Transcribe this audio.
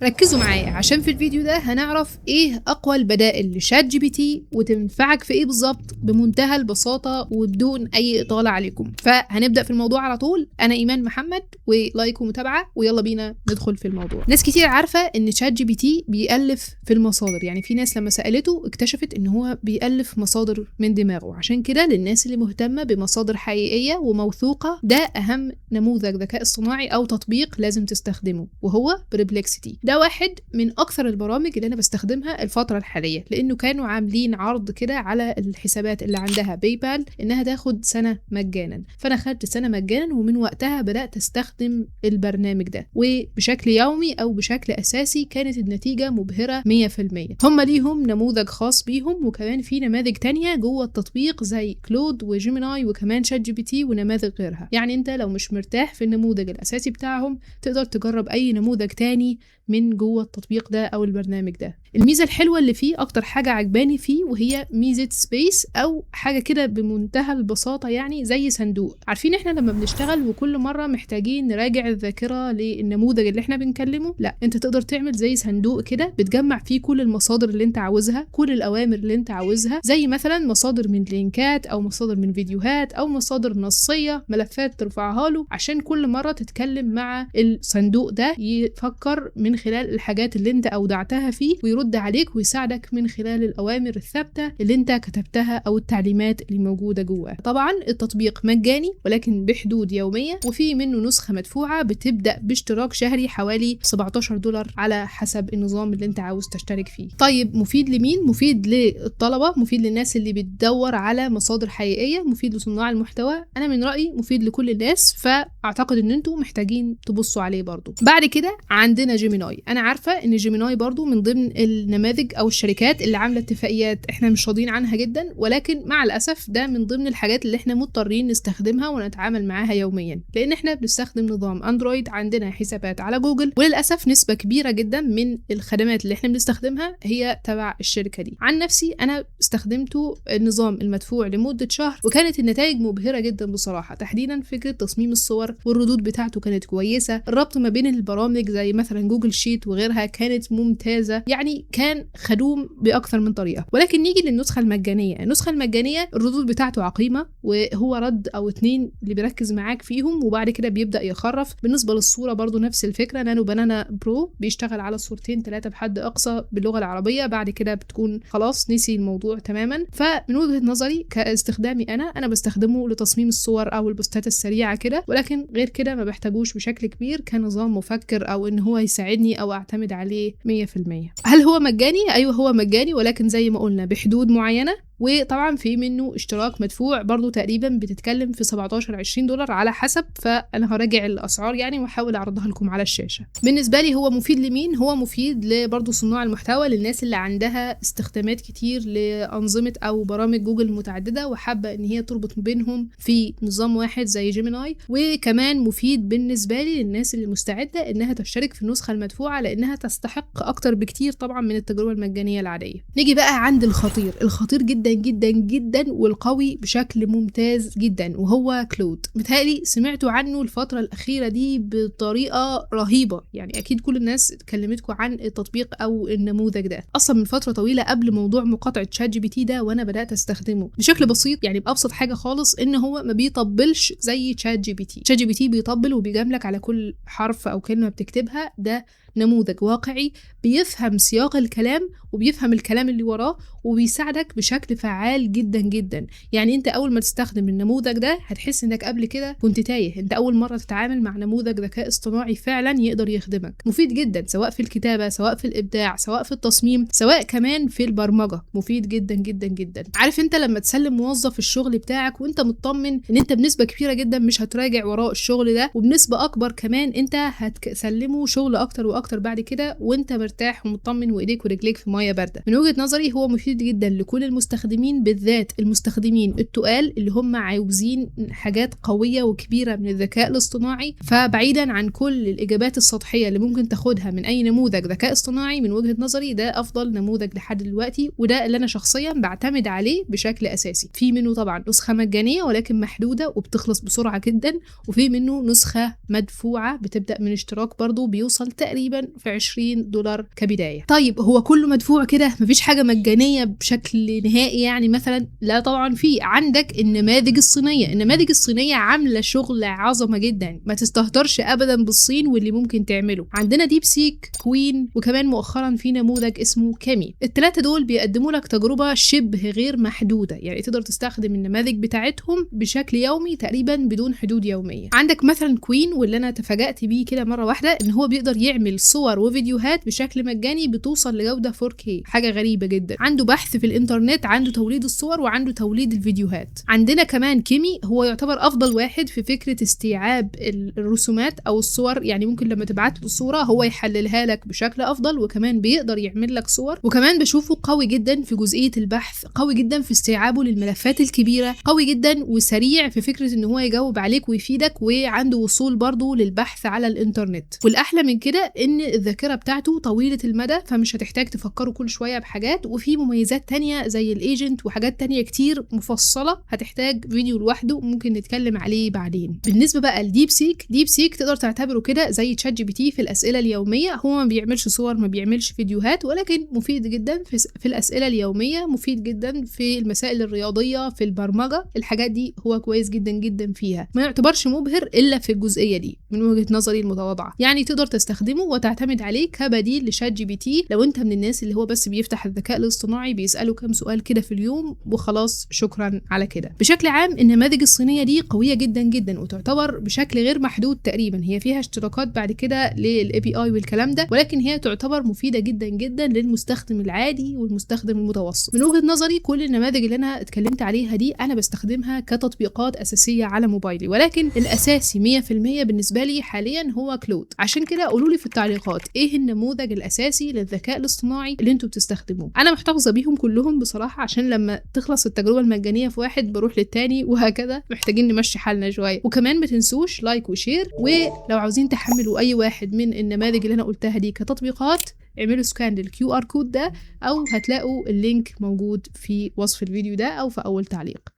ركزوا معايا عشان في الفيديو ده هنعرف ايه اقوى البدائل ل ChatGPT وتنفعك في ايه بالظبط بمنتهى البساطة وبدون اي اطالة عليكم. فهنبدأ في الموضوع على طول. انا ايمان محمد، و like ومتابعة، ويلا بينا ندخل في الموضوع. ناس كتير عارفة ان ChatGPT بيألف في المصادر، يعني في ناس لما سألته اكتشفت ان هو بيألف مصادر من دماغه. عشان كده للناس اللي مهتمة بمصادر حقيقية وموثوقة، ده اهم نموذج ذكاء اصطناعي او تطبيق لازم تستخدمه، وهو Perplexity. ده واحد من اكثر البرامج اللي انا بستخدمها الفترة الحالية، لانه كانوا عاملين عرض كده على الحسابات اللي عندها PayPal انها تاخد سنة مجانا، فانا خدت سنة مجانا ومن وقتها بدات استخدم البرنامج ده وبشكل يومي او بشكل اساسي. كانت النتيجة مبهرة 100%. هم ليهم نموذج خاص بيهم، وكمان في نماذج تانية جوه التطبيق زي Claude و Gemini وكمان ChatGPT ونماذج غيرها. يعني انت لو مش مرتاح في النموذج الاساسي بتاعهم تقدر تجرب اي نموذج تاني من جوه التطبيق ده او البرنامج ده. الميزة الحلوة اللي فيه، اكتر حاجة عجباني فيه، وهي ميزة space او حاجة كده بمنتهى البساطة، يعني زي صندوق. عارفين احنا لما بنشتغل وكل مرة محتاجين نراجع الذاكرة للنموذج اللي احنا بنكلمه، لا، انت تقدر تعمل زي صندوق كده بتجمع فيه كل المصادر اللي انت عاوزها، كل الاوامر اللي انت عاوزها، زي مثلا مصادر من لينكات او مصادر من فيديوهات او مصادر نصية، ملفات ترفعها له، عشان كل مرة تتكلم مع الصندوق ده يفكر من خلال الحاجات اللي انت اودعتها فيه ويرد عليك ويساعدك من خلال الاوامر الثابتة اللي انت كتبتها او التعليمات اللي موجودة جواه. طبعا التطبيق مجاني ولكن بحدود يومية، وفي منه نسخه مدفوعة بتبدا باشتراك شهري حوالي $17 على حسب النظام اللي انت عاوز تشترك فيه. طيب مفيد لمين؟ مفيد للطلبة، مفيد للناس اللي بتدور على مصادر حقيقية، مفيد لصناع المحتوى. انا من رايي مفيد لكل الناس، فاعتقد ان انتوا محتاجين تبصوا عليه برضو. بعد كده عندنا Gemini. انا عارفه ان Gemini برضو من ضمن النماذج او الشركات اللي عامله اتفاقيات احنا مش راضيين عنها جدا، ولكن مع الاسف ده من ضمن الحاجات اللي احنا مضطرين نستخدمها ونتعامل معاها يوميا، لان احنا بنستخدم نظام اندرويد، عندنا حسابات على جوجل، وللاسف نسبه كبيرة جدا من الخدمات اللي احنا بنستخدمها هي تبع الشركة دي. عن نفسي انا استخدمته النظام المدفوع لمدة شهر، وكانت النتائج مبهرة جدا بصراحة، تحديدا فكرة تصميم الصور والردود بتاعته كانت كويسة، الربط ما بين البرامج زي مثلا Google Sheet وغيرها كانت ممتازة، يعني كان خدوم باكثر من طريقه. ولكن نيجي للنسخه المجانية. النسخة المجانية الردود بتاعته عقيمة، وهو رد او اتنين اللي بيركز معاك فيهم وبعد كده بيبدا يخرف. بالنسبة للصورة برضو نفس الفكرة، Nano Banana Pro بيشتغل على صورتين ثلاثة بحد اقصى باللغة العربية، بعد كده بتكون خلاص نسي الموضوع تماما. فمن وجهه نظري كاستخدامي انا بستخدمه لتصميم الصور او البوستات السريعة كده، ولكن غير كده ما بحتاجوش بشكل كبير كنظام مفكر او ان هو يساعدني او اعتمد عليه 100%. هل هو مجاني؟ ايوه هو مجاني، ولكن زي ما قلنا بحدود معينة، وطبعا في منه اشتراك مدفوع برضو تقريبا بتتكلم في $17-20 على حسب، فانا هراجع الاسعار يعني واحاول اعرضها لكم على الشاشة. بالنسبة لي هو مفيد لمين؟ هو مفيد لبرضو صناع المحتوى، للناس اللي عندها استخدامات كتير لانظمه او برامج جوجل متعددة وحابة ان هي تربط بينهم في نظام واحد زي Gemini، وكمان مفيد بالنسبة لي للناس اللي مستعدة انها تشترك في النسخة المدفوعه لانها تستحق اكتر بكتير طبعا من التجربة المجانية العادية. نيجي بقى عند الخطير، الخطير جدا جدا جدا والقوي بشكل ممتاز جدا، وهو Claude. متهيألي سمعتوا عنه الفترة الأخيرة دي بطريقة رهيبة، يعني أكيد كل الناس كلمتكم عن التطبيق أو النموذج ده أصلا من فترة طويلة قبل موضوع مقاطعة ChatGPT ده، وأنا بدأت أستخدمه بشكل بسيط، يعني بأبسط حاجة خالص، إن هو ما بيطبلش زي ChatGPT. ChatGPT بيطبل وبيجاملك على كل حرف أو كلمة بتكتبها. ده نموذج واقعي بيفهم سياق الكلام وبيفهم الكلام اللي وراه وبيساعدك بشكل فعال جدا جدا. يعني انت اول ما تستخدم النموذج ده هتحس انك قبل كده كنت تايه، انت اول مرة تتعامل مع نموذج ذكاء اصطناعي فعلا يقدر يخدمك. مفيد جدا سواء في الكتابة، سواء في الابداع، سواء في التصميم، سواء كمان في البرمجة، مفيد جدا جدا جدا. عارف انت لما تسلم موظف الشغل بتاعك وانت مطمن ان انت بنسبة كبيرة جدا مش هتراجع وراء الشغل ده، وبنسبة اكبر كمان انت هتسلمه شغل اكتر واكتر بعد كده وانت مرتاح ومطمن وايديك ورجليك في مية باردة. من وجهه نظري هو مفيد جدا لكل المستخدمين، بالذات المستخدمين التقال اللي هم عاوزين حاجات قوية وكبيره من الذكاء الاصطناعي. فبعيدا عن كل الاجابات السطحية اللي ممكن تاخدها من اي نموذج ذكاء اصطناعي، من وجهه نظري ده افضل نموذج لحد دلوقتي، وده اللي انا شخصيا بعتمد عليه بشكل اساسي. في منه طبعا نسخه مجانية ولكن محدودة وبتخلص بسرعة جدا، وفي منه نسخه مدفوعة بتبدا من اشتراك برضو بيوصل تقريبا تقريبا في $20 كبداية. طيب هو كله مدفوع كده؟ مفيش حاجة مجانية بشكل نهائي يعني مثلا؟ لا طبعا في. عندك النماذج الصينية، النماذج الصينية عاملة شغل عظمة جدا، ما تستهترش ابدا بالصين واللي ممكن تعمله. عندنا DeepSeek، Qwen، وكمان مؤخرا في نموذج اسمه Kimi. الثلاثة دول بيقدموا لك تجربة شبه غير محدودة، يعني تقدر تستخدم النماذج بتاعتهم بشكل يومي تقريبا بدون حدود يومية. عندك مثلا Qwen، واللي انا تفاجأت بيه كده مرة واحدة ان هو بيقدر يعمل صور وفيديوهات بشكل مجاني بتوصل لجودة 4K، حاجة غريبة جدا. عنده بحث في الانترنت، عنده توليد الصور وعنده توليد الفيديوهات. عندنا كمان Kimi، هو يعتبر افضل واحد في فكرة استيعاب الرسومات او الصور، يعني ممكن لما تبعت له صورة هو يحللها لك بشكل افضل، وكمان بيقدر يعمل لك صور. وكمان بشوفه قوي جدا في جزئية البحث، قوي جدا في استيعابه للملفات الكبيرة، قوي جدا وسريع في فكرة ان هو يجاوب عليك ويفيدك، وعنده وصول برضه للبحث على الانترنت. والاحلى من كده ان الذاكرة بتاعته طويلة المدى، فمش هتحتاج تفكره كل شوية بحاجات. وفي مميزات تانية زي ال agent وحاجات تانية كتير مفصلة هتحتاج فيديو لوحده ممكن نتكلم عليه بعدين. بالنسبة بقى ل DeepSeek، DeepSeek تقدر تعتبره كده زي ChatGPT في الأسئلة اليومية. هو ما بيعملش صور، ما بيعملش فيديوهات، ولكن مفيد جدا في الأسئلة اليومية، مفيد جدا في المسائل الرياضية، في البرمجة، الحاجات دي هو كويس جدا جدا فيها. ما يعتبرش مبهر إلا في الجزئية دي من وجهة نظري المتواضعة. يعني تقدر تستخدمه وتعتمد عليه كبديل ل ChatGPT لو انت من الناس اللي هو بس بيفتح الذكاء الاصطناعي بيسأله كام سؤال كده في اليوم وخلاص، شكرا على كده. بشكل عام النماذج الصينية دي قوية جدا جدا وتعتبر بشكل غير محدود تقريبا. هي فيها اشتراكات بعد كده لل API والكلام ده، ولكن هي تعتبر مفيدة جدا جدا للمستخدم العادي والمستخدم المتوسط. من وجهة نظري كل النماذج اللي انا اتكلمت عليها دي انا بستخدمها كتطبيقات اساسية على موبايلي، ولكن الاساسي 100% بالنسبة لي حاليا هو Claude. عشان كده قولوا لي في التعليقات ايه النموذج الاساسي للذكاء الاصطناعي اللي انتوا بتستخدموه. انا محتفظة بيهم كلهم بصراحة، عشان لما تخلص التجربة المجانية في واحد بروح للتاني وهكذا. محتاجين نمشي حالنا شوية. وكمان ما تنسوش like و share، ولو عاوزين تحملوا اي واحد من النماذج اللي انا قلتها دي كتطبيقات اعملوا scan لل QR code ده، او هتلاقوا ال link موجود في وصف الفيديو ده او في اول تعليق.